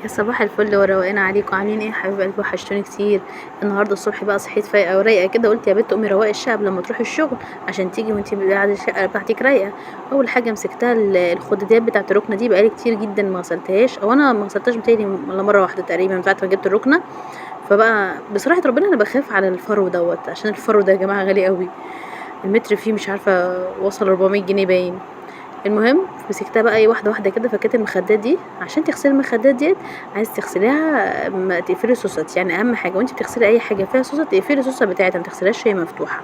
يا صباح الفل والروقان عليكم، عاملين ايه يا حبايب قلبي؟ وحشتوني كتير. النهارده الصبح بقى صحيت فايقه ورايقه كده، قلت يا بنت قومي روقي الشقة قبل ما تروحي الشغل عشان تيجي وانتي قاعدة الشقة بتاعتك رايقة. اول حاجة مسكتها الخداديات بتاعه الركنه دي، بقالي كتير جدا ما غسلتهاش، او انا ما غسلتهاش بتهيألي الا مرة واحدة تقريبا من ساعة ما جبت الركنه. فبقى بصراحة ربنا انا بخاف على الفرو دوت، عشان الفرو ده يا جماعة غالي قوي، المتر فيه مش عارفه وصل 400 جنيه باين. المهم مسكتها بقى ايه واحدة واحدة كده، فكيت المخدات دي. عشان تغسلي المخدات ديت عايز تغسليها ما تقفلي سوست، يعني اهم حاجة وانت بتغسلي اي حاجة فيها سوست تقفلي السوست بتاعتها، ما تغسليهاش هي مفتوحة.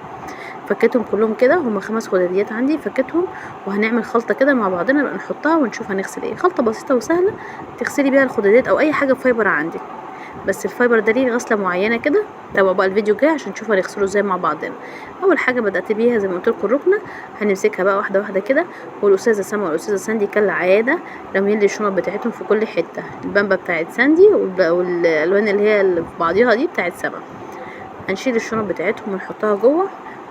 فكيتهم كلهم كده، هما 5 خداديات عندي فكيتهم، وهنعمل خلطه كده مع بعضنا بقى نحطها ونشوف هنغسل ايه. خلطه بسيطة وسهلة تغسلي بيها الخداديات او اي حاجة fiber عندك، بس ال fiber ده ليه غسله معينة كده. تابعوا بقى الفيديو الجاي عشان نشوف هنغسله ازاي مع بعضنا. اول حاجة بدات بيها زي ما قلت لكم الركنه، هنمسكها بقى واحدة واحدة كده. والاستاذه سما والاستاذه ساندي كالعادة راميين لي الشنط بتاعتهم في كل حتة، البامبا بتاعت ساندي والالوان اللي هي اللي في بعضيها دي بتاعت سما. هنشيل الشنط بتاعتهم ونحطها جوه.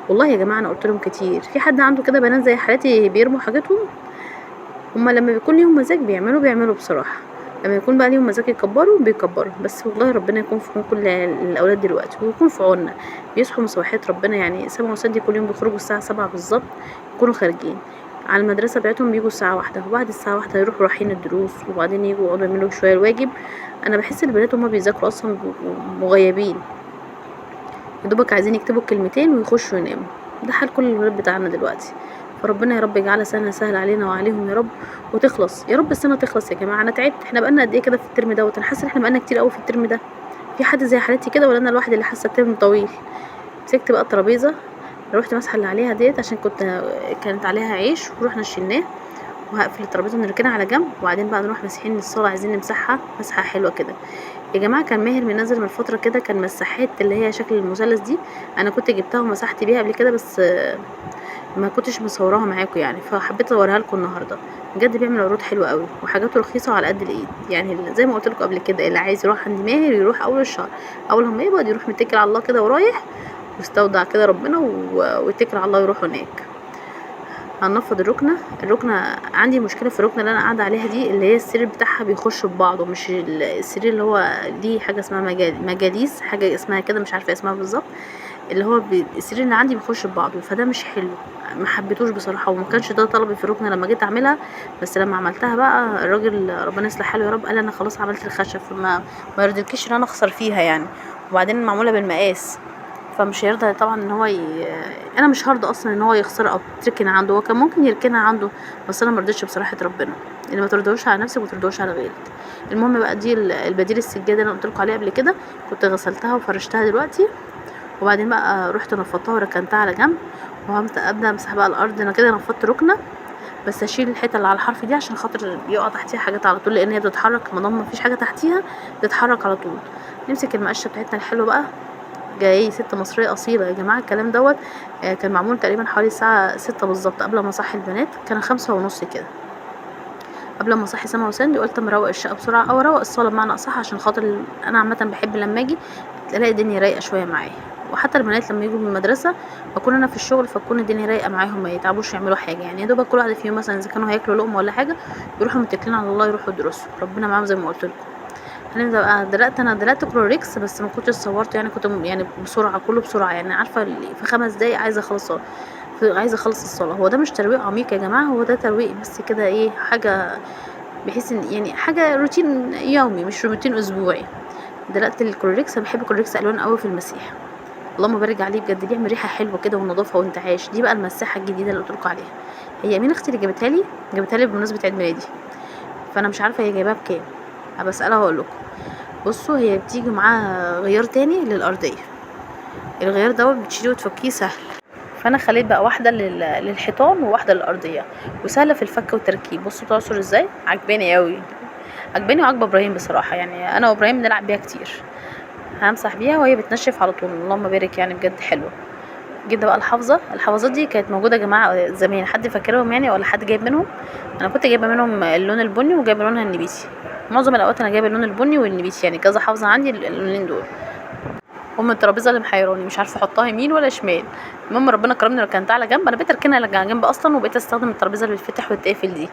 والله يا جماعة انا قلت لهم كتير، في حد عنده كده بنات زي حالاتي بيرموا حاجتهم؟ هما لما بيكون ليهم مزاج بيعملوا بصراحة، لما يكون بقى ليهم مزاج يكبروا بيكبروا. بس والله ربنا يكون في عون كل الاولاد دلوقتي ويكون في عوننا، بيصحوا من صباحية ربنا. يعني سما وساندي كل يوم بيخرجوا الساعة 7 بالظبط يكونوا خارجين على المدرسة بتاعتهم، بيجوا الساعة 1، وبعد الساعة 1 يروحوا رايحين الدروس، وبعدين يجوا يقعدوا يعملوا شوية الواجب. انا بحس البنات هما بيذاكروا اصلا مغيبين، يا دوبك عايزين يكتبوا الكلمتين ويخشوا يناموا. ده حال كل الولاد بتاعنا دلوقتي. فربنا يا رب يجعلها سنة سهلة علينا وعليهم يا رب، وتخلص يا رب السنة تخلص يا جماعة. انا تعبت، احنا بقالنا قد ايه كده في الترم دوت؟ انا حاسه ان احنا بقالنا كتير قوي في الترم ده. في حد زي حالتي كده ولا انا لوحدي اللي حاسه الترم طويل؟ مسكت بقى الترابيزة، روحت مسحه اللي عليها ديت عشان كانت عليها عيش، ورحنا شلناه. وهقفل الترابيزة ونركنها على جنب، وبعدين بقى نروح مسحين الصاله، عايزين نمسحها مسحه حلوة كده يا جماعة. كان ماهر منزل من فترة كده كان مساحات اللي هي شكل المثلث دي، انا كنت جبتها ومسحت بيها قبل كده بس ما كنتش مصوراها معاكم يعني، فحبيت اوريها لكم النهارده. بجد بيعمل عروض حلوة قوي وحاجاته رخيصة وعلى قد الايد، يعني زي ما قلت لكم قبل كده، اللي عايز يروح عند ماهر يروح اول الشهر، اول ما يقبض يروح متكل على الله كده ورايح واستودع كده ربنا ويتكل على الله ويروح هناك. هننفض الركنه. الركنه عندي مشكلة في الركنه اللي انا قاعدة عليها دي، اللي هي السرير بتاعها بيخش ببعضه، مش السرير اللي هو ليه حاجة اسمها مجاليس، حاجة اسمها كده مش عارفه اسمها بالظبط، اللي هو السرير اللي عندي بيخش ببعضه، فده مش حلو، ما حبيتوش بصراحة، وما كانش ده طلبي في الركنه لما جيت اعملها. بس لما عملتها بقى الراجل ربنا يصلح حاله يا رب قال انا خلاص عملت الخشب، فما ما يرضيكيش ان انا اخسر فيها يعني، وبعدين معمولة بالمقاس، فمش هيرضى طبعا ان هو انا مش هرضى اصلا ان هو يخسر او تركن عنده، هو كان ممكن يركنها عنده بس انا ما رضيتش بصراحة ربنا، اللي ما ترضوش على نفسك ما ترضوش على غيرك. المهم بقى دي البديل السجادة اللي انا قلت لكم عليها قبل كده، كنت غسلتها وفرشتها دلوقتي، وبعدين بقى رحت نفضتها وركنتها على جنب، وهبدا ابدا امسح بقى الارض. انا كده نفضت ركنه، بس اشيل الحتة اللي على الحرف دي عشان خاطر بيقع تحتيها حاجات على طول، لان هي بتتحرك ما دام مفيش حاجة تحتيها بتتحرك على طول. نمسك المقشه بتاعتنا الحلوة بقى، جاي ست مصرية اصيلة يا جماعة. الكلام دوت كان معمول تقريبا حوالي الساعة 6 بالظبط قبل ما اصحي البنات، كان 5:30 كده قبل ما اصحي سما وساندي. قلت اما اروق الشقة بسرعة او اروق الصاله بمعنى اصح، عشان خاطر انا عامة بحب لما اجي الاقي الدنيا رايقة شوية معايا، وحتى البنات لما يجوا من المدرسة بكون انا في الشغل، فتكون الدنيا رايقة معاهم، ما يتعبوش يعملوا حاجة يعني. يا دوبك كل واحدة فيهم مثلا اذا كانوا هياكلوا لقمة ولا حاجة يروحوا متكلين على الله يروحوا يدرسوا، ربنا معاهم زي ما قلت لكم. هنبدا بقى. انا دلقت كلوريكس بس ما كنتش صورته يعني، كنت يعني بسرعة، كله بسرعة يعني، عارفه في 5 دقايق عايزه اخلص الصاله، عايزه اخلص الصاله. هو ده مش ترويق عميق يا جماعة، هو ده ترويق بس كده ايه، حاجة بحيث ان يعني حاجة روتين يومي مش روتين اسبوعي. دلقت الكلوريكس، انا بحب الكلوريكس الوان قوي في المسيح، اللهم بارك عليه بجد، بيعمل ريحه حلوة كده ونظافه وانتعاش. دي بقى المساحة الجديدة اللي قلت لكم عليها، هي مين اختي اللي جابتها لي؟ جابتها لي بمناسبة عيد ميلادي، فانا مش عارفه هي جايباها بكام، هبقى اسالها واقول لكم. بصوا هي بتيجي معاها غيار تاني للارضيه، الغيار دوت بتشيليه وتفكيه سهل، فانا خليت بقى واحدة للحيطان وواحدة للارضيه، وسهلة في الفك والتركيب. بصوا بتعصر ازاي، عجباني قوي، عجباني وعجبه ابراهيم بصراحة، يعني انا وابراهيم بنلعب بيها كتير. همسح بيها وهي بتنشف على طول، اللهم بارك، يعني بجد حلوة. جدا بقى الحافظة، الحافظات دي كانت موجودة يا جماعة زمان، حد فاكرهم يعني ولا حد جايب منهم؟ انا كنت جايبه منهم اللون البني وجايبه لونها النبيتي، معظم الاوقات انا جايبه اللون البني والنبيتي، يعني كذا حافظه عندي اللونين دول. ام الترابيزة اللي محيراني مش عارفه احطها يمين ولا شمال. المهم ربنا كرمني ركنتها على جنب، انا بقيت اركنها على جنب اصلا، وبقيت استخدم الترابيزة اللي بتتفتح وتتقفل دي،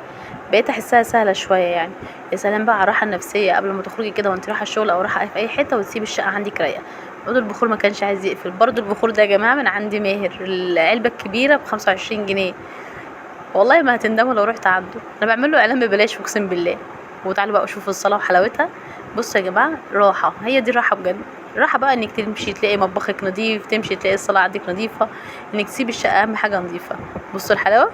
بقيت احسها سهلة شوية يعني. يا سلام بقى على الراحة النفسية قبل ما تخرجي كده وانت رايحة الشغل او رايحة في اي حتة وتسيبي الشقة عندك رايقة. برضه البخور ما كانش عايز يقفل، برضه البخور ده يا جماعة من عند ماهر، العلبة الكبيرة ب25 جنيه، والله ما هتندموا لو رحت عنده، انا بعمل له اعلان ببلاش اقسم بالله. وتعالوا بقى شوفوا الصلاة وحلاوتها. بصوا يا جماعة راحة، هي دي الراحة بجد. راحة بقى انك تمشي تلاقي مطبخك نظيف، تمشي تلاقي الصلاة عندك نظيفة، انك تسيبي الشقة اهم حاجة نظيفة. بصوا الحلاوة.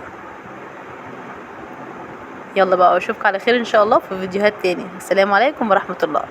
يلا بقى اشوفكم على خير ان شاء الله في فيديوهات تاني. السلام عليكم ورحمة الله.